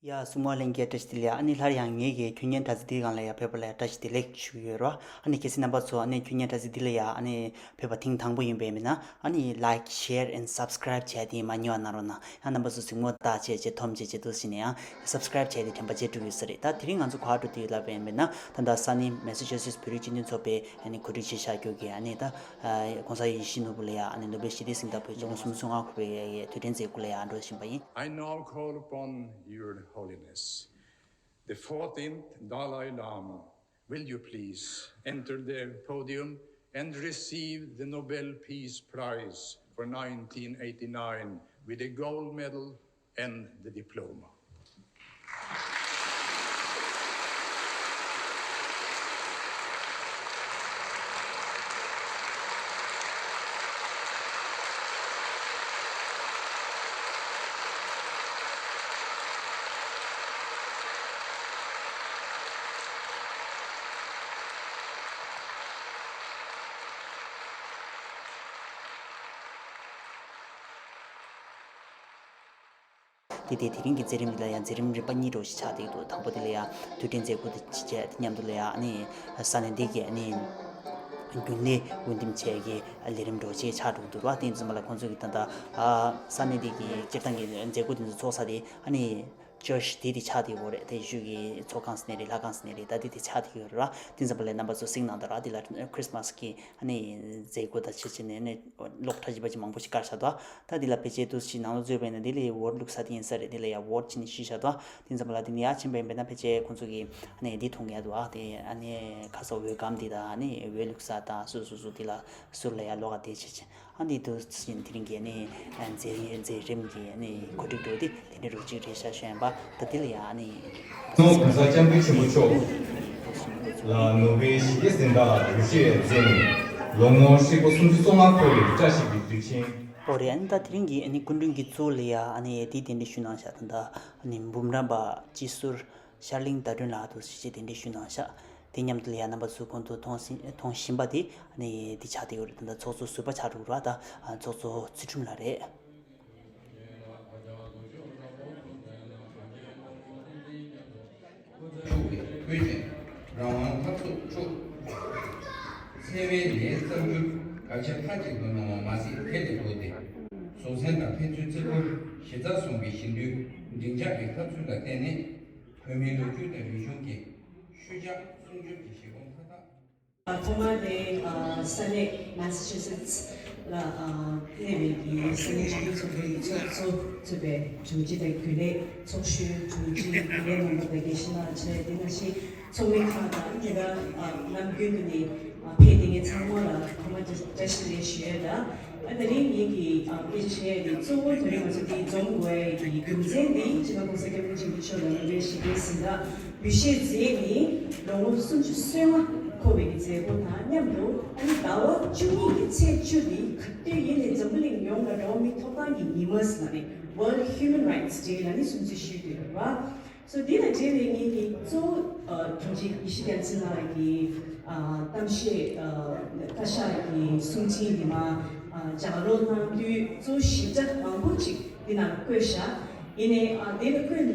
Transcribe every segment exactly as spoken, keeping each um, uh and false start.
ཡ་སྲུང་མ་ལྷན་རྒྱས་བཀྲ་ཤིས་བདེ་ལེགས། ཨ་ནི་སླར་ཡང་ངེད་ཀྱི་ཁྱོད་ཉན་དྲ་ཚིགས་འདིའི་སྒང་ལ་ཡ་ཕེབས་པ་ལ་ཡ་བཀྲ་ཤིས་བདེ་ལེགས་ཞུ་གི་ཡོད་རོ། ཨ་ནི་གལ་སྲིད་རྣམ་པ་ཚོ་ཨ་ནི་ཁྱོད་ཉན་དྲ་ཚིགས་འདི་ལ་ཡ་ཨ་ནི་ཕེབས་པ་ཐེངས་དང་པོ་ཡིན་པས་མིན་ན་ཨ་ནི་like, share and subscribe བྱས་ཏེ་མ་ཉེས་པ་གནང་རོགས་གནང་། ཡང་རྣམ་པ་ཚོ་གཟིགས་མོ་ལྟ་བྱས་རྗེས་མཐོང་བྱས་རྗེས་འདུག་ཟེར་ནས་ཡང་subscribe བྱས་ཏེ་དྲན་པ་བརྗེད་འགྲོ་གི་ཡོད་ས་རེད། ད་དེ་རིང་ང་ཚོ་ག་པར་འགྲོ་དུས་ལབ་པ་ཡིན་པས་ན་ད་ལྟ་ས་གནས་Massachusetts བོད་རིགས་སྤྱི་མཐུན་ཚོགས་པས་ཨ་ནི་གོ་སྒྲིག་བྱས་བཞག་རྒྱུ་གི་ཨ་ནི་ད་༸གོང་ས་ཡིད་བཞིན་ནོར་བུ་ལ་ཡ་ཨ་ནི་ནོ་བེལ་ཞི་བདེའི་གཟེངས་རྟགས་ཕུལ་རྒྱུ་ལོ་ངོ་སུམ་ཅུ་སོ་ལྔ་འཁོར་བའི་ཡ་ཡ་དུས་དྲན་མཛད་སྒོ་ལ་ཡ་འགྲོ་བཞིན་པ་ཡིན། I now call upon Your Holiness, the fourteenth Dalai Lama. Will you please enter the podium and receive the Nobel Peace Prize for nineteen eighty-nine with a gold medal and the diploma? དེ་དེ་དེ་རིང་གི་མཛད་རིམ་འདི་ལ་ཡང་མཛད་རིམ་རིམ་པ་གཉིས་འདྲ་བོ་ཞིག་ཆགས་བསྡད་ཀྱི་འདུག་དང་པོ་དེ་ལ་ཡང་དུས་དྲན་མཛད་སྒོ་དེ་བྱས་དེ་མཉམ་དུ་ལ་ཡང་ཨ་ནི་ས་གནས་འདི་གི་ཨ་ནི་རྒྱུན་ལས་འོས་འདེམས་བྱས་ཀྱི་ལས་རིམ་འདྲ་བོ་ཅིག་ཆགས་འགྲོ་གི་འདུག་ར། དེ་ཡིན་ཙམ་པ་ལ་ཁོང་ཚོ་གི་ད་ལྟ་ས་གནས་འདི་གི་སྤྱིར་བཏང་གི་མཛད་སྒོ་དེ་ཚོ་ཚོགས་ས་དེ་ཨ་ནི་church་དེ་དེ་ཆགས་བསྡད་ཡོད་རེད། དེ་ཤུལ་གྱི་ཚོགས་ཁང་ཟེར་ནའི་རེད། ལྷ་ཁང་ཟེར་ནའི་རེད། ད་དེ་དེ་ཆགས་བསྡད་ཡོད་རེད་ར། དེ་ཙམ་པ་ལ་རྣམ་པ་ཚོ་གཟིགས་གནང་དང་ར། དེ་ལ་Christmas་གི་ཨ་ནི་མཛད་སྒོ་དང་ཆེད་བྱས་ནས་ཨ་ནི་གློག་ཁྲ་ཞིབ་པ་ཅིག་མང་པོ་ཞིག་བཀར་བཞག་འདུག་ད་འདི་ལ་ཕལ་ཆེར་འདུག་ཅིག་ནང་ལོགས་ཚུད་པ་ཡིན་ན་འདི་ལ་ཡ་vote་བླུགས་ས་དེ་ཡིན་ས་རེད། འདི་ལ་ཡ་vote་བྱས་ནས་ཞུས་བཞག་འདུག་དེ་ཙམ་པ་ལ་དེ་ནས་ཡར་ཕྱིན་པ་ཡིན་པས་ན་ཕལ་ཆེར་ཁོང་ཚོ་གིས་ཨ་ནི་འདི་མཐོང་གི་ཡ་འདུག་ཨ་དེ་ཨ་ནི་ཁ་སང་འོས་སྒམ་འདི་དང་ཨ་ནི་འོས་བླུགས་ས་དང་སོ་སོ་སོ་འདི་ལ་ཟུར་ལ་ཡ་ལོགས་ཀ་བསྡད་བྱས་བྱས། ཨ་ནི་འདུག་ཅིག་དེ་རིང་གི་ཨ་ནི་མཛད་མཛད་རིམ་གྱི་ཨ་ནི་གོ་སྒྲིག་འགྲོ་དེ་དེ་འདྲ་རུ་གཅིག་རེད་ཤག་ཞུ་ཡན་པ་ད་དེ་ལ་ཡ་ཨ་ནི། ༸གོང་ས་༸སྐྱབས་མགོན་ཆེན་པོ་མཆོག་ལ་ནོ་བེལ་ཞི་བདེའི་གཟེངས་རྟགས་འབུལ་བཞེས་མཛད་ནས་ལོ་ངོ་ཧྲིལ་པོ་སུམ་ཅུ་སོ་ལྔ་འཁོར་བའི་བཀྲ་ཤིས་ཀྱི་དུས་ཆེན། ཨོ་རེད། ཨ་ནི་ད་དེ་རིང་གི་ཨ་ནི་སྐུ་མགྲོན་གྱི་གཙོ་བོ་ལ་ཡ་ཨ་ནི་དེ་གདན་འདྲེན་ཞུ་གནང་ཤག་ད་ལྟ་ཨ་ནི་འབུམ་རམས་པ་སྤྱི་ཟུར་ཤར་གླིང་ཟླ་སྒྲོན་ལགས་དུ་ཞིག་གདན་འདྲེན་ཞུ་གནང་ཤག་དེ་མཉམ་དུ་ལ་ཡ་རྣམ་པ་ཚོས་གོང་དུ་མཐོང་ཟིན་མཐོང་བཞིན་པ་དེ་ཨ་ནི་དེ་ཆགས་བསྡད་ཡོད་རེད། ད་ལྟ་ཚོགས་གཙོ་ཟུར་པ་ཆགས་འགྲོ་གི་རེད། ད་ཚོགས་གཙོ་ཚུལ་ཁྲིམས་ལགས་རེད། ཕྱུག་པའི་ཀུན་སྤྱོད་རང་དབང་འཐབ་རྩོད་ཕྱོགས་འཚེ་བའི་ལས་བསམ་རྒྱུར་དགག་བྱ་མཐའ་གཅིག་ཏུ་གནང་བ་མ་ཟད། དེ་ལས་ལྡོག་སྟེ་བཟོ་ཚན་དང་ཕན་ཚུན་བརྩི་བཀུར་གཞི་རྩར་བཟུང་བའི་ཞི་མཐུན་འབྲིང་ཆགས་ཀྱི་འཐབ་རྩོད་ལ་བརྟེན་ནས་བོད་མིའི་ལོ་རྒྱུས་དང་རིག་གཞུང་གི་ཤུལ་བཞག་སྲུང་སྐྱོབ་ཀྱི་བཞེད་དགོངས་མཐའ་དག་ཐོག་མར་དེ་ཨ་ས་གནས་Massachusetts་ལ་ཨ་གནས་པའི་གི་ས་གནས་སྤྱི་མཐུན་ཚོགས་པའི་ཚོགས་གཙོ་གཙོས་པའི་དྲུང་ཆེ་དང་རྒྱུན་ལས་ཚོགས་གཞོན་དྲུང་ཆེ་རྒྱུན་ལས་རྣམ་པ་དང་དགེ་བཤེས་ལགས་བཅས་དེ་ནང་བཞིན་ཚོགས་མི་ཁག་དང་དེ་ག་ཨ་ནམ་རྒྱུན་དུ་ནས་ཨ་ཕེབས་བསྡད་མཁན་ཚང་མ་ལ་ཐོག་མར་བཀྲ་ཤིས་བདེ་ལེགས་ཞུ་ཡ་དང་། ཨ་དེ་རིང་ངེད་ཀྱིས་ཨ་སྐད་ཆ་བཤད་ཡ་དེ་གཙོ་བོ་དེ་རིང་ང་ཚོ་འདི་འཛོམས་དགོས་ཡ་གི་རྒྱུ་མཚན་དེ་སྤྱི་ནོར་༸གོང་ས་༸སྐྱབས་མགོན་ཆེན་པོ་མཆོག་ལ་ནོ་བེལ་ཞི་བདེའི་གཟེངས་རྟགས་འབུལ་བཞེས་མཛད་ནས་ལོ་ངོ་སུམ་ཅུ་སོ་ལྔ་འཁོར་བའི་གི་མཛད་སྒོ་དང་མཉམ་དུ་ཨ་ནི་ཟླ་བ་བཅུ་གཉིས་ཀྱི་ཚེས་བཅུ་འདི་ག་དུས་ཡིན་ནའི་འཛམ་བུ་གླིང་ཡོངས་ལ་འགྲོ་བ་མིའི་ཐོབ་ཐང་གི་ཉི་མ་ཟེར་ནས་World Human Rights Day་ལ་ནི་སྲུང་བརྩི་ཞུས་ཡོད་རེད་བ། སོ་འདི་དང་འབྲེལ་བའི་ངེད་ཀྱི་གཙོ་བོ་ཨ་དྲུང་ཆེ་ཡེ་ཤེས་རྒྱལ་མཚན་ལགས་ཀྱི་ཨ་གཏམ་བཤད་ཨ་བཀའ་ཤག་གི་གསུང་འཕྲིན་འདི་མ་ཨ་ལྗགས་ཀློག་གནང་དུས་གཙོ་བོ་ཞིབ་ཕྲ་མང་པོ་ཅིག་འདི་ནང་བཀོད་བཞག་ཡིན་ནའི་ཨ་དེ་ལ་བཀོད་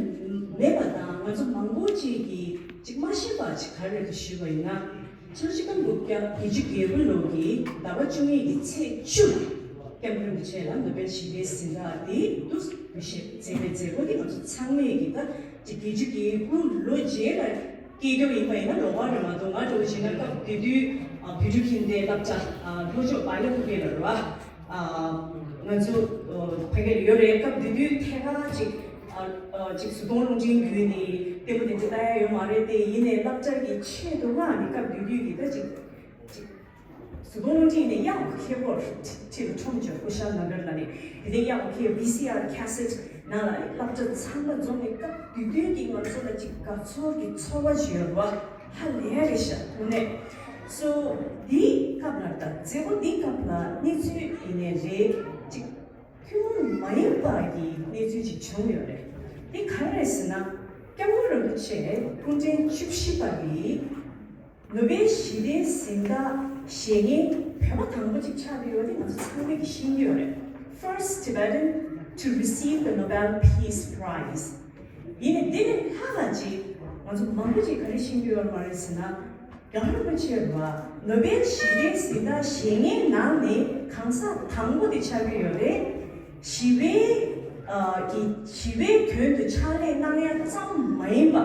མེད་པ་དང་ང་ཚོ་མང་པོ་ཅིག་གིས་ཅིག་མ་ཤེས་པ་ཅིག་ག་རེ་རེད་ཞུས་པ་ཡིན་ན། ཕྱི་ལོ་ཆིག་སྟོང་དགུ་བརྒྱ་བརྒྱད་ཅུ་གྱ་དགུ་ལོ་གི་ཟླ་བ་བཅུ་གཉིས་ཀྱི་ཚེས་བཅུ་ལ་སྐྱབས་མགོན་རིན་པོ་ཆེ་ལ་ནོ་བེལ་ཞི་བདེའི་གཟེངས་རྟགས་འདི་འདུག་སེ་འབུལ་བཞེས་མཛད་པའི་མཛད་སྒོ་འདི་ང་ཚོ་ཚང་མས་ཀྱི་ད་ཅིག་བརྒྱད་ཅུ་གྱ་དགུ་ལོ་རྗེས་ལ་སྐྱེས་རྒྱུ་ཡིན་པ་ཡིན་ན་ལོགས་ཀ་རེད་མ་གཏོགས། ང་འདྲ་བོ་བྱས་ན་སྐབས་དེ་དུས་ཨ་བོད་ཕྲུག་ཁྱིམ་སྡེའི་སློབ་གྲྭ་ཨ་ལྷོ་ཕྱོགས་བལ་ཡུལ་ཁུལ་ལ་རེད་བ། ང་ཚོ་ཕ་གིར་ཡོད་རེད། སྐབས་དེ་དུས་ཐད་ཀར་ཅིག་ཅིག་བཟོ་ལྟ་རླུང་འཕྲིན་བརྒྱུད་ནས་ལྟད་མོ་དེ་ཚོ་ལྟ་ཡ་ཡོད་མ་རེད་དེ། ཡིན་ནའི་སློབ་གྲྭ་གི་ཆེད་དུ་ལ་ནི་སྐབས་དེ་དུས་ཀྱི་ད་ཅིག་ཅིག་བཟོ་ལྟ་རླུང་འཕྲིན་ནས་གཡག་ཁེ་པོར་ཁྲིད་ལ་ཁྲོམ་བྱོས་ཀུ་ཤལ་ནགར་ལ་ནི་དེ་ནས་གཡག་ཁེ་བི་སི་ཨར་ཁ་སེ་ཊི་ནང་ལ་ནི་སློབ་གྲྭ་ཚང་མ་འཛོམས་ནས་སྐབས་དེ་དུས་ཀྱི་ང་ཚོ་ལ་ཅིག་དགའ་ཚོར་གྱི་ཚོར་བ་ཅིག་ཡོད་རེད་བ། ཧ་ལས་རེད་ཤག་དངོས་གནས། སོ་འདིའི་སྐབས་ལ་ད་མཛད་སྒོ་འདིའི་སྐབས་ལ་གནས་ཚུལ་ཡིན་ནའི་རེད་ཅིག་ཐུན་མོང་མ་ཡིན་པ་གི་གནས་ཚུལ་ཅིག་བྱུང་ཡོད་རེད། དེ་ག་རེ་རེད་ཟེར་ན། སྐྱབས་མགོན་རིན་པོ་ཆེ་སྐུ་ཕྲེང་བཅུ་བཞི་པ་གིས་ནོ་བེལ་ཞི་བདེའི་གཟེངས་རྟགས་བཞེས་མཁན་བོད་པ་དང་པོ་ཅིག་ཆགས་ཀྱི་ཡོད་དེ་ང་ཚོ་ཚང་མས་ཀྱིས་ཤེས་ཀྱི་ཡོད་རེད། First Tibetan to receive the Nobel Peace Prize. ཡིན་ནའི་འདི་ནས་ལྷག་ག་ཅིག་ང་ཚོ་མང་པོ་ཅིག་ག་རེ་ཤེས་ཀྱི་ཡོད་མ་རེད་ཟེར་ན། རྒྱལ་བ་རིན་པོ་ཆེ་རེད་བ། ནོ་བེལ་ཞི་བདེའི་གཟེངས་རྟགས་བཞེས་མཁན་ནང་ནས་གང་ཟག་དང་པོ་དེ་ཆགས་ཀྱི་ཡོད་རེད། ཞི་བའི་ཨ་གི་ཞི་བའི་དོན་དུ་ཕྱག་ལས་གནང་ཡ་ཙམ་མ་ཡིན་པ།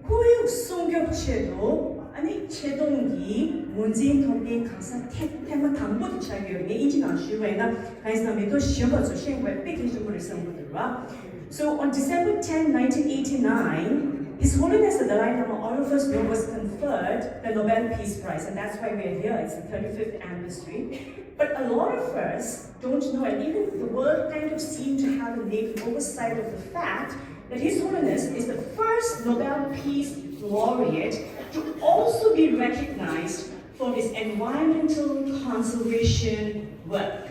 ཁོར་ཡུག་སྲུང་སྐྱོབ་ཆེད་དུ་ཨ་ནི་ཆེ་མཐོང་གི་ངོས་འཛིན་ཐོབ་མཁན་གང་ཟག་ཐེ་ཐེངས་མ་དང་པོ་དེ་ཆགས་ཀྱི་ཡོད་རེད། ངས་དབྱིན་ཇི་ནང་ཞུས་པ་ཡིན་ན་གང་ཡིན་ཟེར་ན་མི་ཐོག་གཞོན་པ་ཚོ་ཤེས་དགོས་པ་དཔེ་གལ་ཆེན་པོ་རེད་བསམ་གྱི་འདུག་ར། So on December tenth, nineteen eighty-nine, His Holiness the Dalai Lama, all of us know, was conferred the Nobel Peace Prize, and that's why we are here. It's the thirty-fifth anniversary. But a lot of us don't know, and even the world kind of seemed to have a naked oversight of the fact that His Holiness is the first Nobel Peace Laureate to also be recognized for his environmental conservation work.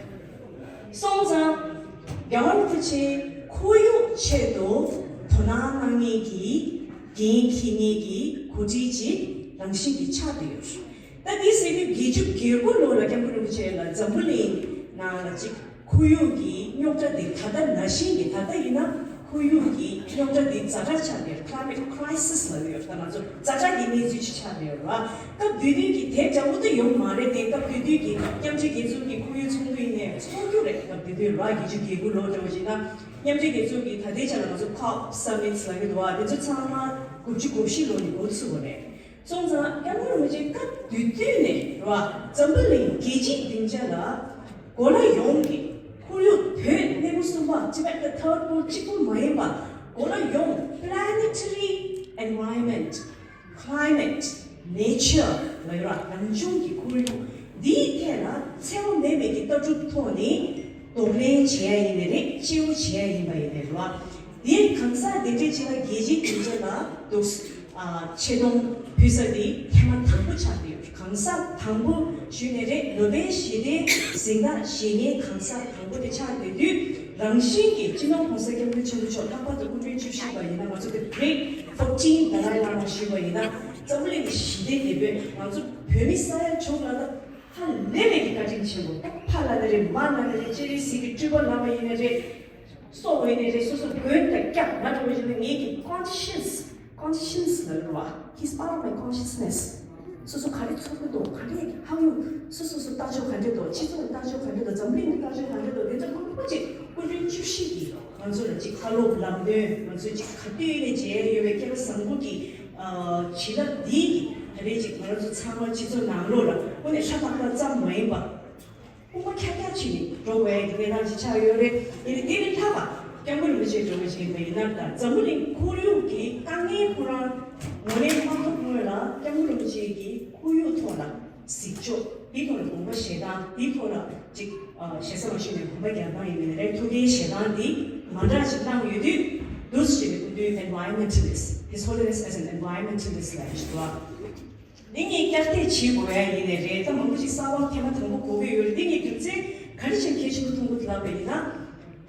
སོང་ཙང་རྒྱལ་བ་རིན་པོ་ཆེ་ཁོར་ཡུག་ཆེད་དུ་དོ་སྣང་གནང་མཁན་གྱི་འགན་འཁྱེར་མཁན་གྱི་འགོ་ཁྲིད་ཅིག་རང་བཞིན་གྱིས་ཆགས་བསྡད་ཡོད། ད་འདི་ཟེར་དུས་བརྒྱད་ཅུ་གྱ་དགུ་ལོ་ལ་སྐྱབས་མགོན་རིན་པོ་ཆེ་ལ་འཛམ་བུ་གླིང་ནང་ལ་ཅིག་ཁོར་ཡུག་གི་རྙོག་དྲ་འདི་ད་ལྟ་ནང་བཞིན་གྱི་ད་ལྟ་ཡིན་ན་ཁོར་ཡུག་གི་རྙོག་དྲ་འདི་ཛ་དྲག་ཆགས་བསྡད་ཡོད། Climate crisis ལབ་ཡོད། ད་ང་ཚོ་ཛ་དྲག་གི་གནས་ཚུལ་ཅིག་ཆགས་བསྡད་ཡོད་ར། སྐབས་དེ་དུས་ཀྱི་དེ་འདྲ་བོ་ད་ཡོད་མ་རེད་དེ། སྐབས་དེ་དུས་ཀྱི་མཉམ་འབྲེལ་རྒྱལ་ཚོགས་ཀྱི་ཁོར་ཡུག་ཚོགས་འདུ་ཡིན་ནའི་ཚོགས་རྒྱུ་རེད། སྐབས་དེ་དུས་ར་བརྒྱད་ཅུ་གྱ་དགུ་ལོ་འདྲ་བོ་ཞིག་ན་མཉམ་འབྲེལ་རྒྱལ་ཚོགས་ཀྱི་ད་ལྟའི་ཆ་ལ་ང་ཚོ་ཁོབ་སམ་མིཊ་ལབ་ཀྱི་འདུག་བ། དེ་ཚོ་ཚང་མ་དགུ་བཅུ་གོ་བཞི་ལོ་ནས་འགོ་ཚུགས་པ་རེད། སོང་ཙང་སྐྱབས་མགོན་རིན་པོ་ཆེ་སྐབས་དེ་དུས་ནས་ར་འཛམ་བུ་གླིང་རྒྱལ་སྤྱིའི་སྡིངས་ཆ་ལ་གོ་ལ་ཡོངས་ཀྱི་ཁོར་ཡུག་བོད་གནས་པོ་གསུམ་པ་Tibet the Third World གཅིག་པུ་མ་ཡིན་པ་གོ་ལ་ཡོངས་planetary environment, climate, nature ལ་ཡོད་ར། རང་བྱུང་གི་ཁོར་ཡུག་འདིའི་ཐད་ལ་འཚེ་བ་མེད་པའི་གི་ལྟ་གྲུབ་ཐོག་ནས་གདོང་ལེན་བྱེད་ཡ་ཡིན་ནའི་རེད། གཅེས་པོ་བྱེད་ཡ་ཡིན་པ་ཡིན་ནའི་རེད་བ། དེ་གང་ཟག་དེ་འདྲའི་ཅིག་ལ་རྒྱལ་སྤྱིའི་སྡིངས་ཆ་ལ་འདུག་ཨ་ཆེ་མཐོང་ཕུལ་ས་དེ་ཐེངས་མ་དང་པོ་ཆགས་བསྡད་ཡོད། གང་ཟག་དང་པོ་ཞུས་ནའི་རེད། ནོ་བེལ་ཞི་བདེའི་གཟེངས་རྟགས་བཞེས་མཁན་གང་ཟག་དང་པོ་དེ་ཆགས་བསྡད་དུས་རང་བཞིན་གྱིས་སྤྱི་ནོར་༸གོང་ས་༸སྐྱབས་མགོན་ཆེན་པོ་མཆོག་ལྷག་པར་དུ་སྐུ་ཕྲེང་བཅུ་བཞི་པ་ཡིན་ན་ང་ཚོ་གི་Great Fourteen Dalai Lama ཞུས་པ་ཡིན་ན་འཛམ་བུ་གླིང་གི་ཞི་བདེ་དེ་བས་ང་ཚོ་བོད་མི་ས་ཡ་བཅོ་ལྔ་ལ་ཧ་ལས་པའི་གི་བཀའ་དྲིན་ཆེན་པོ། ད་ཕ་ལབ་ནའི་རེད། མ་ལབ་ནའི་རེད། སྤྱན་རས་གཟིགས་ཀྱི་སྤྲུལ་པ་ལབ་པ་ཡིན་ནའི་རེད། སྲོག་ཡིན་ནའི་རེད། སོ་སོ་མགོན་དང་སྐྱབས། ང་འདྲ་བོ་ཞིག་ལ་ངེད་ཀྱི་conscience, conscience ལབ་རེད་བ། He's part of my consciousness. སོ་སོ་ག་རེ་ཚོར་གྱི་འདུག་ག་རེ་ཧ་གོ། སོ་སོ་སོ་ལྟ་ཕྱོགས་ག་འདྲ་འདུག་སྤྱི་ཚོགས་ལ་ལྟ་ཕྱོགས་ག་འདྲ་འདུག་འཛམ་གླིང་གི་ལྟ་ཕྱོགས་ག་འདྲ་འདུག་དེ་ཚོ་མང་པོ་ཅིག་སྐུ་ཕྲེང་བཅུ་བཞི་གིས་ང་ཚོ་ལ་ཅིག་བཀའ་སློབ་ལམ་སྟོན། ང་ཚོས་ཅིག་ག་དུས་ནས་མཇལ་ཡོད་པའི་སྐལ་བ་བཟང་པོ་གི་ཨ་བྱིན་རླབས་འདིས་ད་རེས་ཅིག་ང་རང་ཚོ་ཚང་མ་སྤྱི་ཚོགས་ནང་ལོགས་ལ་དངོས་གནས་ཤ་སྟག་པ་ཙམ་མ་ཡིན་པ། དཔུང་པ་ཁྱབ་ཁྱབ་བྱས་ནས་འགྲོ་དགོས་ཡ་གི་གནས་སྟངས་ཤིག་ཆགས་ཡོད་རེད། ཡིན་ནའི་དེ་ལས་ལྷག་པ་སྐྱབས་མགོན་རིན་པོ་ཆེ་འདྲ་བོ་ཞིག་ཡིན་པ་ཡིན་ན། ད་འཛམ་བུ་གླིང་ཁོར་ཡུག་གི་དཀའ་ངལ་ཁོ་རང་ངོས་ལེན་མ་ཐུབ་སྔོན་ལ་སྐྱབས་མགོན་རིན་པོ་ཆེ་གིས་ཁོར་ཡུག་ཐོག་ལ་གཟིགས་ཕྱོགས་དེའི་ཐོག་ལ་དགོངས་པ་བཞེས་སྟངས་དེའི་ཐོག་ལ་ཅིག་ཨ་ཞེ་ས་མ་ཞུས་ནས་དགོངས་པ་རྒྱག་སྟངས་ཡིན་ནའི་རེད། ཐུགས་འགན་བཞེས་སྟངས་འདི་མ་འདྲ་ཞིག་གནང་ཡོད་དུས་འདུག་སེ་བྱས་ནས་སྐུ་མདུན་environmentalist, His Holiness as an environmentalist ལབ་ཡ་ཞིག་འདུག་ཨ། འདི་ངས་བསྐྱར་ཟློས་བྱེད་དགོས་ཡ་ཡིན་ནའི་རེད། ད་མང་པོ་ཞིག་གསར་པ་ཐེངས་མ་དང་པོ་གོ་གི་ཡོད་རེད། འདི་ངས་རྒྱུ་མཚན་ག་རེ་བྱས་ནས་གལ་ཆེན་པོ་མཐོང་གི་འདུག་ལབ་པ་ཡིན་ན།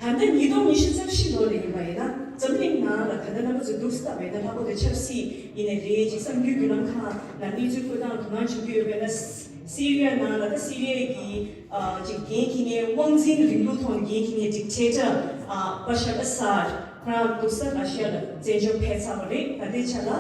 ད་ལྟ་ཉིས་སྟོང་ཉི་ཤུ་རྩ་བཞི་ལོ་ལ་ཡིན་པ་ཡིན་ན་འཛམ་གླིང་ནང་ལ་ད་ལྟ་རྣམ་པ་ཚོས་འདུག་སེ་བལྟས་པ་ཡིན་ན་ལྷག་པར་དུ་ཆབ་སྲིད་ཡིན་ནའི་རེད། ཅིག་གསར་འགྱུར་བརྒྱུད་ལམ་ཁག་ལ་གནས་ཚུལ་བཀོད་སྟངས་དོ་སྣང་བྱེད་ཀྱི་ཡོད་པ་ཡིན་ན། སི་རི་ཡ་ནང་ལ་ད་སི་རི་ཡ་གི་ཨ་ཅིག་འགན་འཁྱེར་མཁན་དབང་འཛིན་རིང་ལུགས་ཐོག་ནས་འགན་འཁྱེར་མཁན་dictator ཨ་Bashar Assad ཁོ་རང་འདུག་སེ་ར་ཤི་ཡ་ལ་བཙན་བྱོལ་ཕེབས་ཚར་བ་རེད། ད་ལྟའི་ཆ་ལ་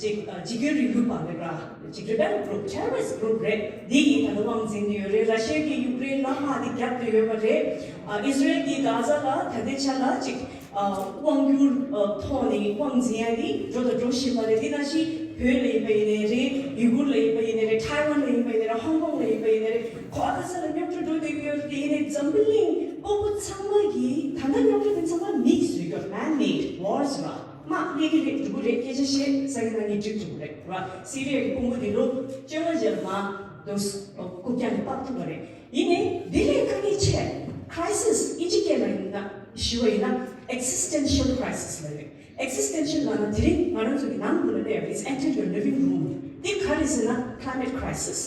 ཅིག་ཨ་འཇིགས་སྐུལ་རིང་ལུགས་པ་རེད་ར། ཅིག་rebel group, terrorist group རེད། འདི་ཡིས་ད་ལྟ་དབང་འཛིན་གྱི་ཡོད་རེད། ར་ཤི་ཡ་གིས་ཡུཀ་རེན་ལ་དམག་འདི་བརྒྱབ་བསྡད་ཡོད་པ་རེད། ཨ་ཨི་སི་རེལ་གྱིས་གྷ་ཟ་ལ་ད་ལྟའི་ཆ་ལ་ཅིག་ཨ་དབང་སྒྱུར་ཨ་ཐོག་ནས་དབང་འཛིན་ཡ་འདི་འགྲོ་དང་འགྲོ་བཞིན་པ་རེད། དེ་ནང་བཞིན་བོད་ལ་ཡིན་པ་ཡིན་ནའི་རེད། ཡུ་གུར་ལ་ཡིན་པ་ཡིན་ནའི་རེད། ཐའེ་ཝན་ལ་ཡིན་པ་ཡིན་ནའི་རེད། ཧོང་ཀོང་ལ་ཡིན་པ་ཡིན་ནའི་རེད། ག་ས་ག་ས་ལ་རྙོག་དྲ་འགྲོ་བསྡད་ཀྱི་ཡོད་རེད། དེ་ཡིན་ནའི་འཛམ་བུ་གླིང་སྤོ་བོ་ཚང་མ་གིས་ད་ལྟ་རྙོག་དྲ་དེ་ཚང་མ་མིས་བཟོས་ཀྱི་ཡོད། Man-made wars ར། དམག་སླེབས་ཀྱི་རེད། འགྲོ་གི་རེད། སྐད་ཆ་བཤད་ས་གི་ནང་ནས་འགྲིག་འགྲོ་གི་རེད་ར། སི་རི་ཡ་གི་དཔུང་པ་འདི་ལོ་བཅོ་ལྔ་རྗེས་ལ་མར་འདུག་སེ་རྐུབ་བཀྱག་ནས་སྤར་ཐུབ་པ་རེད། ཡིན་ནའི་འདི་ལས་དཀའ་ངལ་ཆེ། Crisis ཨིན་ཇི་སྐད་ནང་ཡིན་ན་ཞུ་བ་ཡིན་ན་existential crisis ལབ་ཡོད། Existential ལབ་ན་དེ་རིང་ང་རང་ཚོ་གི་ནང་ཁུལ་ལ་སླེབས་པ། It's entered your living room. འདི་ག་རེ་ཟེར་ན་climate crisis.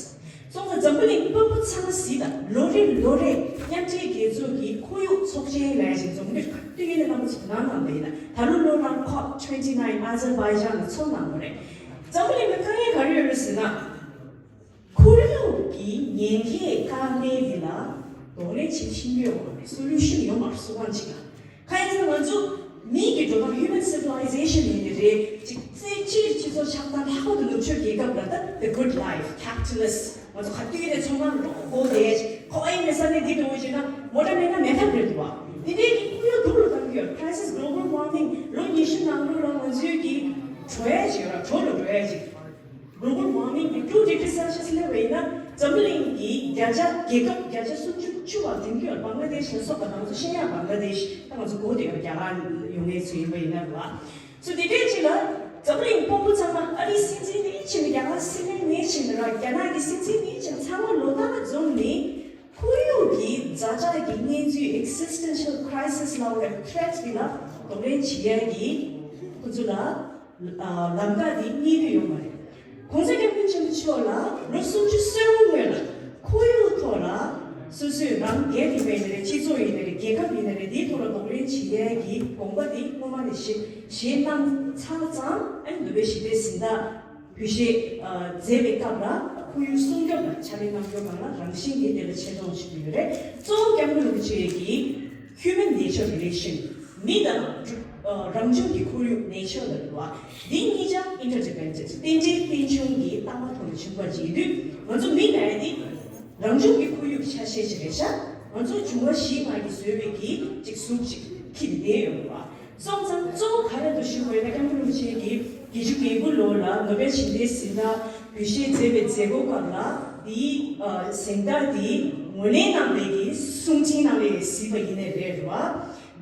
སོང་ཙང་འཛམ་བུ་གླིང་སྤོ་བོ་ཚང་མ་གཟིགས་དང་། ལོ་རེ་ལོ་རེ་མཉམ་འབྲེལ་རྒྱལ་ཚོགས་ཀྱི་ཁོར་ཡུག་ཚོགས་ཆེན་ལབ་ཡ་ཞིག་འཛོམས་འདུ་ག་དུས་ཡིན་ནའི་རྣམ་པ་ཚོ་གནང་གནང་བ་ཡིན་ན། ད་ལོ་ལོ་རང་COP twenty nine Azerbaijan ལ་ཚོགས་གནང་བ་རེད། འཛམ་བུ་གླིང་ལ་དཀའ་ངལ་ག་རེ་ཡོད་རེད་ཟེར་ན། ཁོར་ཡུག་གི་ཉེན་ཁའི་དཀའ་ངལ་འདི་ལ་གདོང་ལེན་བྱེད་ཤེས་ཀྱི་ཡོད་མ་རེད། སོ་ལུ་ཤན་ཡོད་མ་རེད། སུ་གང་ཅིག་ལ། གང་ཡིན་ཟེར་ན་ང་ཚོ་ མིའི་གི་འགྲོ་སྟངས་human civilization ཡིན་ནི་རེད། ཅིག་སྤྱིར་སྤྱིར་སྤྱི་ཚོགས་ཆགས་སྟངས་ལྷག་པར་དུ་ནུབ་ཕྱོགས་རྒྱལ་ཁབ་ལ་ད་the good life, capitalist ང་ཚོ་ག་དུས་ནས་ཚོང་ཁང་འགྲོ་དགོས་དེ་ཁོ་ཨེ་ནས་ས་གནས་འདི་འགྲོ་བཞིན་ན་མོ་ཊ་མེད་ན་མེད་ཐབས་རེད་འདུག་བ། དེ་འདྲའི་གི་ཁོར་ཡུག་སྡུག་རུ་བཏང་གི་ཡོད། crisis, global warming ལོ་ཉི་ཤུ་ནང་ལོགས་ལ་ང་ཚོའི་གི་བྲོ་ཡ་ཅིག་ཡོད་ར། བྲོ་ལ་འགྲོ་ཡ་ཅིག global warming གི་two degree Celsius སླེབས་པ་ཡིན་ན་འཛམ་བུ་གླིང་གི་བརྒྱ་ཆ་རྒྱལ་ཁབ་བརྒྱ་ཆ་སུམ་ཅུ་བཅུ་བ་དེང་དུས་བང་ལ་དེཤ་ལ་སོགས་པ་དང་ཚོ་ཤེས་ཡ། བང་ལ་དེཤ་ད་ང་ཚོ་གོ་དེ་ཡོད། རྒྱ་གར་ཡོང་མཁན་ཚོ་ཡིན་པ་ཡིན་ན་ར། སོ་དེ་འདྲའི་ཅིག་ལ་འཛམ་བུ་གླིང་དཔོན་པོ་ཚང་མ་ཨ་རིའི་སྲིད་འཛིན་ནས་བྱས་ནས་རྒྱ་གར་སྲིད་བློན་ནས་བྱས་ནས་ར་རྒྱ་ནག་གི་སྲིད་འཛིན་ནས་བྱས་ནས་ཚང་མ་ལོ་ལྟར་འཛོམས་ནས་ཁོར་ཡུག་གི་ཛ་དྲག་གི་གནས་ཚུལ་existential crisis ལབ་པའི་threat འདི་ལ་གདོང་ལེན་བྱེད་ཡ་གི་ཁོ་ཚོ་ལ། ལམ་ཁ་འདི་རྙེད་ཀྱི་ཡོད་མ་རེད། ༸གོང་ས་༸སྐྱབས་མགོན་ཆེན་པོ་མཆོག་ལ་ལོ་སུམ་ཅུ་སོ་དགུ་སྔོན་ལ་ཁོར་ཡུག་ཐོག་ལ་སོ་སོས་རང་སྒེར་ཡིན་པ་ཡིན་ན་རེད། སྤྱི་ཚོགས་ཡིན་ན་རེད། རྒྱལ་ཁབ་ཡིན་ན་རེད། འདིའི་ཐོག་ལ་གདོང་ལེན་བྱེད་ཡས་ཀྱི་དགོངས་པ་འདི་སྔོན་མ་ནས་བཞེས་བཞེས་གནང་ཚར་ཙང་ཨ་ནི་ནོ་བེལ་ཞི་བདེའི་གཟེངས་རྟགས་འབུལ་བཞེས་མཛད་པའི་སྐབས་ལ་ཁོར་ཡུག་སྲུང་སྐྱོབ་ལ་ཕྱག་ལས་གནང་རྒྱུ་སྒང་ལ་རང་བཞིན་གྱིས་དེ་ལ་ཆེ་མཐོང་བྱེད་ཀྱི་ཡོད་རེད། གཙོ་བོ་སྐྱབས་མགོན་རིན་པོ་ཆེ་གིས་human nature relation མི་དང་རང་བྱུང་གི་ཁོར་ཡུག་nature ལ་རེད་བ། འདི་གཉིས་ཆ་interdependent རྟེན་འབྲེལ་རྟེན་འབྱུང་གི་ལྟ་བ་ཐོག་ནས་བྱུང་བ་ཅིག་ཡིན་དུས་ང་ཚོ་མི་ལ་ཡ་འདི་རང་བྱུང་གི་ཁོར་ཡུག་ཆ་ཤས་ཤིག་རེད་ཤག་ང་ཚོ་འབྱུང་བ་བཞིའི་ངང་གིས་བཟོས་པའི་གི་ཅིག་གཟུགས་ཅིག་འཁྱེར་ཏེ་བསྡད་ཡོད་རེད་བ། སོང་ཙང་གཙོ་བོ་ག་རེ་འདུག་ཞུ་དགོས་ན་སྐྱབས་མགོན་རིན་པོ་ཆེ་གིས་བརྒྱད་ཅུ་གྱ་དགུ་ལོ་ལ་ནོ་བེལ་ཞི་བདེའི་གཟེངས་རྟགས་འབུལ་བཞེས་མཛད་པའི་མཛད་སྒོ་སྐབས་ལ་འདིའི་གཟེངས་རྟགས་འདི་ངོས་ལེན་གནང་བའི་གི་གསུང་འཕྲིན་གནང་བའི་གཟིགས་པ་ཡིན་ནའི་རེད་རེད་བ།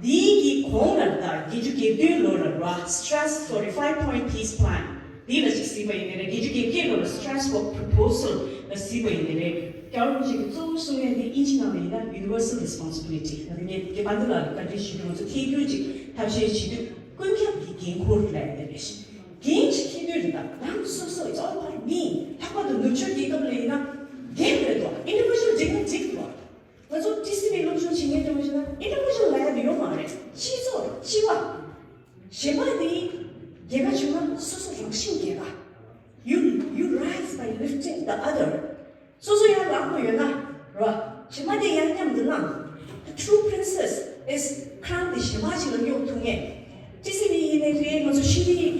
འདིའི་གི་གོང་ལ་ད་བརྒྱད་ཅུ་གྱ་བདུན་ལོ་ལ་ར་Strasbourg Five Point Peace Plan འདི་ལ་ཅིག་གཟིགས་པ་ཡིན་ནའི་རེད། བརྒྱད་ཅུ་གྱ་བརྒྱད་ལོ་ལ་Strasbourg Proposal ལ་གཟིགས་པ་ཡིན་ནའི་རེད། རྒྱལ་བ་རིན་པོ་ཆེ་གི་གཙོ་བོ་གསུང་ཡ་འདི་དབྱིན་ཇི་ནང་ལ་ཡིན་ན་Universal Responsibility ང་ཚོ་ངས་དགེ་བ་འདི་ལ་བཀའ་འདྲི་ཞུས་ཏེ་ང་ཚོ་ཐད་སྒྱུར་ཅིག་ཐབས་ཤེས་བྱེད་དུས་ཀུན་ཁྱབ་ཀྱི་འགན་ཁུར་ལ་ཡིན་ནའི་རེད། འགན་ཅིག་འཁྱེར་དུས་རེད་ད་རང་སོ་སོ་it's all about me ལྷག་པར་དུ་ནུབ་ཕྱོགས་རྒྱལ་ཁབ་ལ་ཡིན་ན་འགན་རེད་དོ། Individual འགྲིག་ན་འགྲིག་དོ། ང་ཚོ་ཊི་སི་ཝི་སློབ་སྦྱོང་བྱེད་མཁན་དེ་མ་བྱས་ན་ཨིན་ཊར་ནེ་ཤ་ནལ་ལ་ཡ་དེ་ཡོད་མ་རེད། སྤྱི་ཚོགས་སྤྱི་པ། གཞན་པ་དེ་རྒྱལ་ཁ་བྱུང་ན་སོ་སོ་རང་བཞིན་རྒྱལ་ཁ། You you rise by lifting the other. སོ་སོ་ཡར་ལངས་དགོས་ཡོད་ན་ར། གཞན་པ་དེ་ཡར་མཉམ་དུ་ལངས། The true princess is crown དེ་གཞན་པ་ཞིག་ལ་གཡོག་ཐུབ་ངེས། ཊི་སི་ཝི་ཡིན་ནའི་རེད། ང་ཚོ་ཤེས་རིག་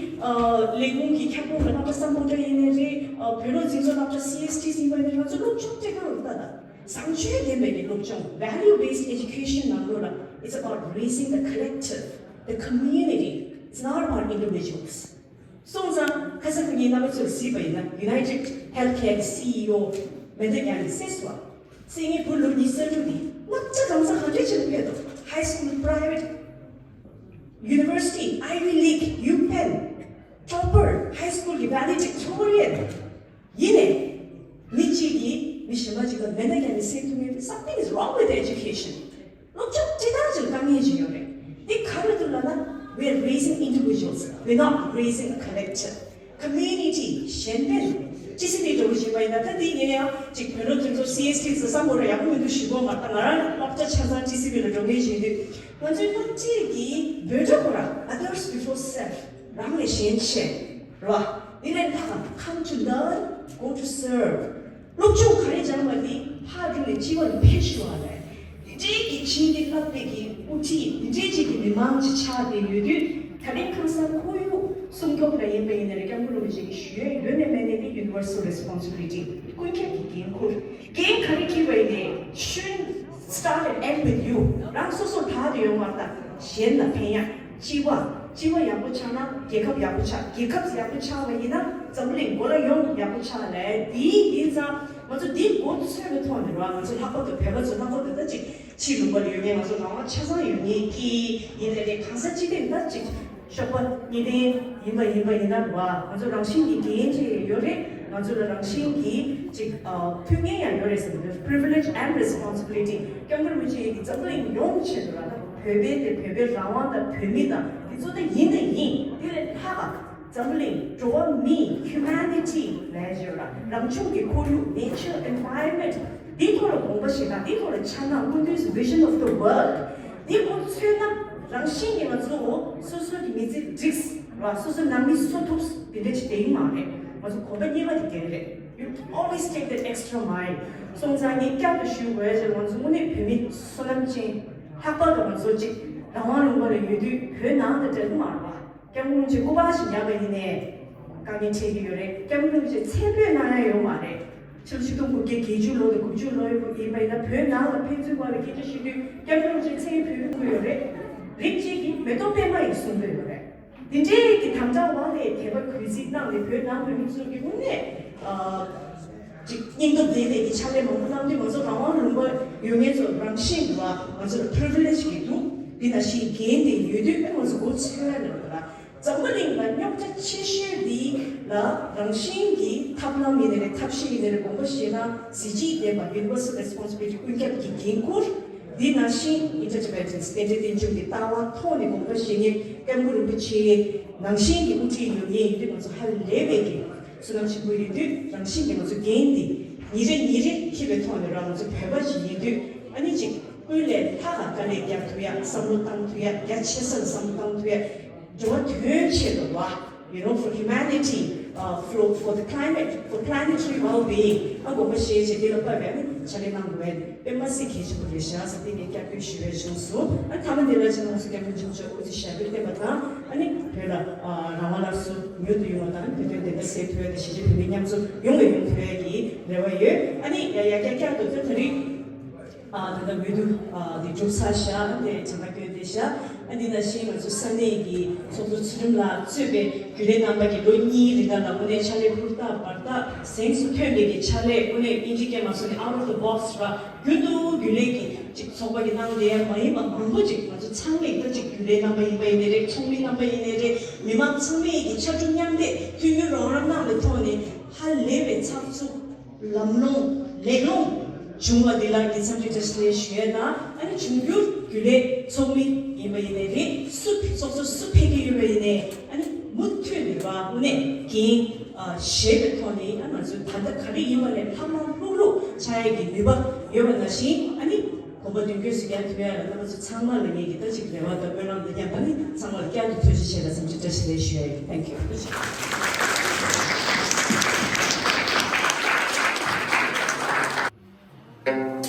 ལས་ཁུངས་ཀྱི་ཁྱབ་ཁོངས་ཀྱི་སློབ་གྲྭ་སམ་བྷོ་ཊ་ཡིན་ནའི་རེད། བོད་རོགས་འཛིན་བཟོ་སློབ་གྲྭ་སི་ཨེས་ཊི་ཡིན་པ་ཡིན་ནའི་ང་ཚོ་སློབ་སྦྱོང་སྤྲད་གང་རུང་ལྟ་དང་། བཟང་སྤྱོད་ལྡན་པའི་གི་སློབ་སྦྱོང་value based education ནང་ལོགས་ལ it's about raising the collective, the community. It's not about individuals. སོང་ཙང་ཁ་སང་ཁོ་གཉིས་རྣམ་པ་ཚོར་གཟིགས་པ་ཡིན་ན་United Healthcare གི་སི་ཨི་ཨོ་མེ་ད་ཡ་ནི་སེ་སུ་བ་སེ་ངའི་བུ་ལོ་ཉི་ཤུ་རྩ་དྲུག་འདི་བསླབ་བྱ་གང་ས་གང་འདྲ་བྱེད་ལ་ཕེབས་དོ། High school private, university, Ivy League, UPenn, topper, high school གི valedictorian ཡིན་ནའི། མི་གཅིག་གིས་མི་གཞན་པ་གཅིག་ལ་མེ་མདའ་བརྒྱབ་ནས་བསད་ཐུབ་མཁན་དེ་something is wrong with education. སློབ་སྦྱོང་སྤྲད་སྟངས་ཅིག་ལ་དཀའ་ངལ་ཅིག་ཡོད་རེད། འདི་ག་རེ་འདུག་ལབ་ན། We are raising individuals, we're not raising a collective. Community གཞན་ཕན། ཊི་སི་ཝི་འགྲོ་གི་ཡིན་པ་ཡིན་ན་ད་འདི་ངས་ཡང་ཅིག་བོད་ལོ་དེ་ཚོ་སི་ཨེས་ཊི་ཟེར་བསམ་པོ་ར་ཡག་པོ་མི་འདུག་ཞུ་གོ་ང་ད་ང་རང་སློབ་གྲྭ་ཆ་ཚང་ཊི་སི་ཝི་ལ་འགྲོ་མཁན་ཞིག་ཡིན་དུས་ང་ཚོའི་སློབ་ཁྲིད་ཀྱི་འབོད་སྒྲ་ཁོ་ར་others before self རང་ལས་གཞན་གཅེས་རེད་བ། འདི་ནས་ལྷག་གམ་come to learn, go to serve. སློབ་སྦྱོང་ག་རེ་སྦྱངས་པ་འདི་ཕར་བསྒྲུབས་ནས་སྤྱི་བ་ལ་ཕན་ཞུ་བ་ལས། འདི་འདྲའི་གི་བྱིན་གྱིས་བརླབས་པའི་གི་དབུ་ཁྲིད་འདི་འདྲའི་ཅིག་གི་མི་མང་ཅིག་ཆགས་བསྡད་ཡོད་དུས་ད་རིང་ཁ་སང་ཁོར་ཡུག་སྲུང་སྐྱོབ་ལ་ཡིན་པ་ཡིན་ན་རེད། སྐྱབས་མགོན་རིན་པོ་ཆེ་གིས་ཞུ་ཡས་ཡོད་ནས་མེད་ནས་འདི་universal responsibility ཀུན་ཁྱབ་ཀྱི་འགན་ཁུར། འགན་ག་རེ་འཁྱེར་བ་ཡིན་ནའི་shouldn't start and end with you. རང་སོ་སོ་དག་ཏུ་ཡོང་བར་ད་གཞན་ལ་ཕན་ཡ། སྤྱི་བ། སྤྱི་བ་ཡག་པོ་ཆགས་ན་རྒྱལ་ཁབ་ཡག་པོ་ཆགས། རྒྱལ་ཁབ་ཡག་པོ་ཆགས་པ་ཡིན་ན་འཛམ་བུ་གླིང་མགོ་ལ་ཡོང་ཡག་པོ་ཆགས་ལས། དེའི་ཡིན་ཙང་ང་ཚོ་འདི་མགོ་ཚོས་པའི་ཐོག་ནས་ར་ང་ཚོ་ལྷག་པར་དུ་བོད་པ་ཚོ་ལྷག་པར་དུ་ད་ཅིག་ཕྱི་ལུང་པ་ལ་ཡོད་མཁན་ང་ཚོ་རང་དབང་ཆ་ཚང་ཡོད་མཁན་གྱི་ཡིན་ནའི་རེད། གང་ཟག་སྤྱི་སྟེང་ད་ཅིག་ཤོག་པ་གཉིས་ལྡན་ཡིན་པ་ཡིན་པ་ཡིན་ན་ར་ང་ཚོ་རང་བཞིན་གྱི་འགན་ཅིག་ཡོད་རེད། ང་ཚོ་ལ་རང་བཞིན་གྱི་ཅིག་ཨ་ཐུགས་འགན་ཡང་ཡོད་རེད་ཟེར་གྱི་འདུག privilege and responsibility སྐྱབས་མགོན་རིན་པོ་ཆེ་གིས་འཛམ་བུ་གླིང་ཡོངས་ཆེད་དུ་ར་ད་བོད་པའི་དེ་བོད་པའི་རང་དབང་དང་བོད་མི་དང་འདི་ཚོ་ད་ཡིན་ད་ཡིན། དེ་ལས་ལྷག་པ་འཛམ་བུ་གླིང་འགྲོ་བ་མི་humanity ལབ་ཡ་ཅིག་ཡོད་ར། རང་བྱུང་གི་ཁོར་ཡུག nature environment འདིའི་ཐོག་ལ་དགོངས་པ་བཞེས་དང་འདིའི་ཐོག་ལ་འཆར་སྣང་སྐུ་མདུན་གྱི་vision of the world འདི་ཁོ་མཚོན་ན་རང་བཞིན་གྱིས་ང་ཚོ་སོ་སོ་གི་མི་ཚེ་འགྲིགས་ར་སོ་སོ་ནང་མི་གསོ་ཐུབ་འདི་འདྲ་ཅིག་དེ་ཡིན་མ་རེད། ང་ཚོ་གོམ་པ་གཉིས་པ་དེ་འགན་རེད། You always take that extra mile. སོང་ཙང་ངས་བསྐྱར་དུ་ཞུ་དགོས་ཡ་ཅིག་ང་ཚོ་དངོས་གནས་བོད་མི་བསོད་ནམས་ཅན། ལྷག་པར་དུ་ང་ཚོ་ཅིག་ རང་དབང་ལུང་པ་ལ་ཡོད་དུས་བོད་ནང་དང་འབྲལ་གི་མ་རེད་པ། སྐྱབས་མགོན་རིན་པོ་ཆེ་སྐུ་པར་ཞིག་ཉར་བ་ཡིན་ནའི་དཀའ་ངལ་འཕྲད་ཀྱི་ཡོད་རེད། སྐྱབས་མགོན་རིན་པོ་ཆེ་མཚན་འབོད་གནང་ཡ་ཡོད་མ་རེད། ཕྱི་ལོ་ཆིག་སྟོང་དགུ་བརྒྱ་བརྒྱད་ཅུ་ལོ་དང་དགུ་བཅུ་ལོ་ཡིན་པ་ཡིན་ན། བོད་ནང་ལ་ཕན་ཚུན་བར་ལ་སྐད་ཆ་བཤད་དུས་སྐྱབས་མགོན་རིན་པོ་ཆེ་མཚན་འབོད་གི་ཡོད་རེད། རིགས་གཅིག་གིས་མེ་ཏོག་པད་མ་ཡིས་གསུངས་འདོད་ཡོད་རེད། འདི་འདྲའི་གི་དམ་བཅའ་འོག་ནས་དད་པ་གུས་བརྩི་གནང་ནས། བོད་ནང་བོད་མི་ཚོ་གི་དངོས་གནས་ཨ་ཅིག་སྙིང་སྟོབས་ལྡན་པའི་གི་ཕྱག་ལས་མང་པོ་གནང་དུས། ང་ཚོ་རང་དབང་ལུང་པ་ཡོད་མཁན་ཚོ་རང་བཞིན་གྱིས་ང་ཚོ་ལ་པི་རི་བི་ལེ་ཇི་གི་འདུག་འདི་ནང་བཞིན་འགན་དེ་ཡོད་དུས། ཨ་ང་ཚོ་མགོ་ཚོས་ཡ་ལ་ར། འཛམ་བུ་གླིང་ལ་རྙོག་དྲ་ཆེ་ཤོས་འདི་ལ་རང་བཞིན་གྱི་ཐབས་ལམ་ཡིན་ནའི་རེད། ཐབས་ཤེས་ཡིན་ནའི་རེད། དགོངས་པ་བཞེས་ན་གཟི་བརྗིད་ལྡན་པ། Universal Responsibility། ཀུན་ཁྱབ་ཀྱི་འགན་འཁུར། འདི་ནང་བཞིན་Interdependence། རྟེན་འབྲེལ་རྟེན་འབྱུང་གི་ལྟ་བ་ཐོག་ནས་དགོངས་པ་བཞེས་མཁན་སྐྱབས་མགོན་རིན་པོ་ཆེ་ནང་བཞིན་གྱི་དབུ་ཁྲིད་ཡོད་མཁན་ཡིན་དུས། ང་ཚོ་ཧ་ལས་པའི་གི་བསོད་ནམས་ཆེན་པོ་ཡིན་དུས། རང་བཞིན་གྱིས་ང་ཚོ་འགན་འདི་ཉིན་རེ་ཉིན་རེ་འཁྱེར་བའི་ཐོག་ནས་ར། ང་ཚོ་བོད་པ་ཞིག་ཡིན་དུས། ཨ་ནི་ཅིག་ཀུན་ལས་ལྷག་ག་དཀའ་ལས་རྒྱག་ཐུབ་ཡ། བསམ་བློ་བཏང་ཐུབ་ཡ། རྒྱ་ཆེ་སར་བསམ་བློ་བཏང་ཐུབ་ཡ། འགྲོ་བ་དོན་ཆེད་དུ་བ། You know, for humanity, uh, for, for the climate, for planetary well-being. ཨ་དགོངས་པ་བཞེས་བྱས་འདི་ལ་དཔག་པའི་ཨ་ནི་ཕྱག་ལས་གནང་དགོས་པ་དཔེ་མ་སྲིད་གལ་ཆེན་པོ་རེད་ཤག་ཟེར་ཏེ་ངས་བསྐྱར་ཟློས་ཞུ་བའི་གཞུང་སོང་། ཨ་མཐའ་མ་འདི་ལ་ཕྱི་ནང་སུ་སྐྱབས་མགོན་ཆེན་པོ་མཆོག་སྐུ་ཚེ་ཞབས་པད་བརྟན་པ་དང་། ཨ་ནི་བོད་ལ་ཨ་རང་དབང་སླར་གསོ་མྱུར་དུ་ཡོང་བ་དང་། བོད་དོན་བདེན་མཐའ་གསལ་ཐུབ་ཡ་དང་། གཞིས་བྱེས་བོད་མི་མཉམ་འཛོམས་ཡོང་བའི་ཡོང་ཐུབ་ཡ་གི་རེ་བ་ཡོད། ཨ་ནི་ཡ་ཡ་བསྐྱར་བསྐྱར་དུ་ད་ད་རེས། ཨ་ད་ལྟ་འོས་བསྡུ་ཨ་དེ་གྲུབ་ཚར་ཤག་དེ་གྲངས་ཀ་བསྐྱོན་བསྡད་ཤག་ཨ་འདི་ནང་བཞིན་ང་ཚོ་ས་གནས་ཀྱི་ཚོགས་གཙོ་ཚུལ་ཁྲིམས་ལགས་གཙོས་པའི་རྒྱུན་ལས་རྣམ་པ་གིས་ལོ་གཉིས་རིང་ག་ལ་དངོས་གནས་ཕྱག་ལས་ཧུར་ཐག་འབད་ཐག་གཟེངས་སུ་ཐོན་པའི་གི་ཕྱག་ལས། དངོས་གནས་དབྱིན་ཇི་སྐད་མ་གསུངས་ནས་out of the box ར། རྒྱུན་དུ་རྒྱུན་ལས་ཀྱི་ཅིག་ཚོགས་པ་གི་ནང་བསྡད་ཡ་མ་ཡིན་པ་མང་པོ་ཅིག་ང་ཚོ་ཚང་མས་ད་ཅིག་རྒྱུན་ལས་རྣམ་པ་ཡིན་པ་ཡིན་ནའི་རེད། ཚོགས་མི་རྣམ་པ་ཡིན་ནའི་རེད། མི་མང་ཚང་མས་ཀྱི་ཕྱར་གྲུ་མཉམ་འདེགས་མཐུན་འགྱུར་རོགས་རམ་གནང་བའི་ཐོག་ནས་ཧ་ལས་པའི་ཚགས་ཚུད། ལམ་ལྷོང་ལེགས་ལྷོང་བྱུང་བ་འདི་ལ་གི་འཚམས་འདྲི་བཀྲ་ཤིས་བདེ་ལེགས་ཞུ་ཡ་དང་། ཨ་ནི་འབྱུང་འགྱུར་རྒྱུན་ལས་ཚོགས་མི་ཡིན་པ་ཡིན་ནའི་རེད། སུ་ཚོགས་གཙོ་སུ་ཕེབས་ཀྱི་ཡོད་པ་ཡིན་ནའི། ཨ་ནི་མུ་མཐུད་ནས་ར་དངོས་གནས་འགན་ཨ་བཞེས་པའི་ཐོག་ནས། ཨ་ང་ཚོས་ད་ལྟ་ག་རེ་ཡིན་པ་ལས་ལྷབ་ལྷུབ་ལྷུག་ལྷུག་ཆགས་ཡ་གི་ནུས་པ་ཡོད་པ་ནང་བཞིན། ཨ་ནི་གོམ་པ་མདུན་སྐྱོད་སུ་ཡར་ཐུབ་ཡ་ལ་ང་ཚོ་ཚང་མ་ལ་ངེད་ཀྱི་ད་ཅིག་རེ་བ་དང་སྨོན་ལམ་དང་མཉམ་དུ། ཨ་ནི་ཚང་མ་ལ་བསྐྱར་དུ་ཐུགས་རྗེ་ཆེ་དང་འཚམས་འདྲི་བཀྲ་ཤིས་བདེ་ལེགས་ཞུ་ཡ་ཡིན། Thank you.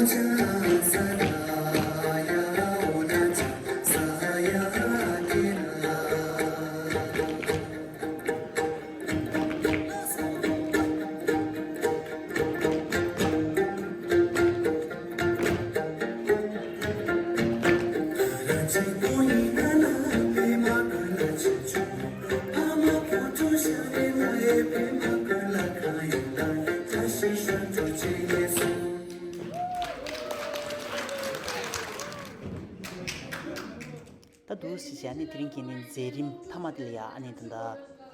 ད་འདུག་སེ་བྱས་ནས་དེ་རིང་གི་ནི་མཛད་རིམ་མཐའ་མ་དེ་ལ་ཡ་ཨ་ནི་ད་ལྟ་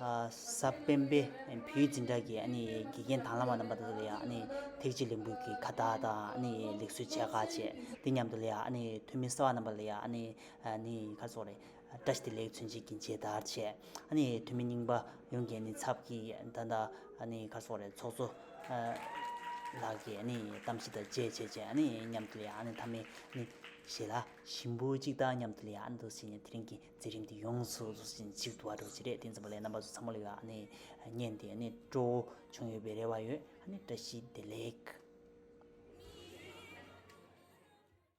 གཟའ་སྤེན་པའི་བོད་ཡིག་འཛིན་གྲྭ་གི་ཨ་ནི་དགེ་རྒན་དང་བླངས་པ་རྣམ་པ་དེ་ཚོ་ལ་ཡ་ཨ་ནི་ཐེག་ཆེན་ལས་འགུལ་གྱི་ཁ་བཏགས་དང་ཨ་ནི་ལེགས་གསོལ་མཇལ་ཁ་བཅས། དེ་མཉམ་དུ་ལ་ཡ་ཨ་ནི་འཐུས་མི་གསར་པ་རྣམ་པ་ལ་ཡ་ཨ་ནི་ཨ་ནི་ག་རེ་ཟེར་དགོས་རེད། བཀྲ་ཤིས་བདེ་ལེགས་མཚོན་ཆེད་ཀྱི་མཇལ་དར་བཅས། ཨ་ནི་འཐུས་མི་རྙིང་པ་ཡོངས་ཀྱི་ཨ་ནི་ཚབ་ཀྱིས་ད་ལྟ་ཨ་ནི་ག་རེ་ཟེར་དགོས་རེད། ཚོགས་གཙོ་ལགས་ཀྱིས་ཨ་ནི་གཏམ་བཤད་དང་མཇལ་བྱས་བྱས་ཨ་ནི་མཉམ་དུ་ལ་ཡ་ཨ་ནི་མཐའ་མའི་ཨ་ནི་ཞལ་ལག་ཞིམ་པོ་གཅིག་དང་མཉམ་དུ་ལ་ཡ་ཨ་ནི་འདུག་སེ་ནས་དེ་རིང་གི་མཛད་རིམ་དེ་ཡོངས་སུ་འདུག་སེ་མཇུག་བསྡུ་བ་འདྲ་བོ་ཅིག་རེད། དེ་ཙམ་པ་ལས་རྣམ་པ་ཚོ་ཚང་མ་ལ་ཡ་ཨ་ནི་བརྙན་དེ་ཨ་ནི་སྤྲོ་བོ་བྱུང་ཡོད་པའི་རེ་བ་ཡོད། ཨ་ནི་བཀྲ་ཤིས་བདེ་ལེགས།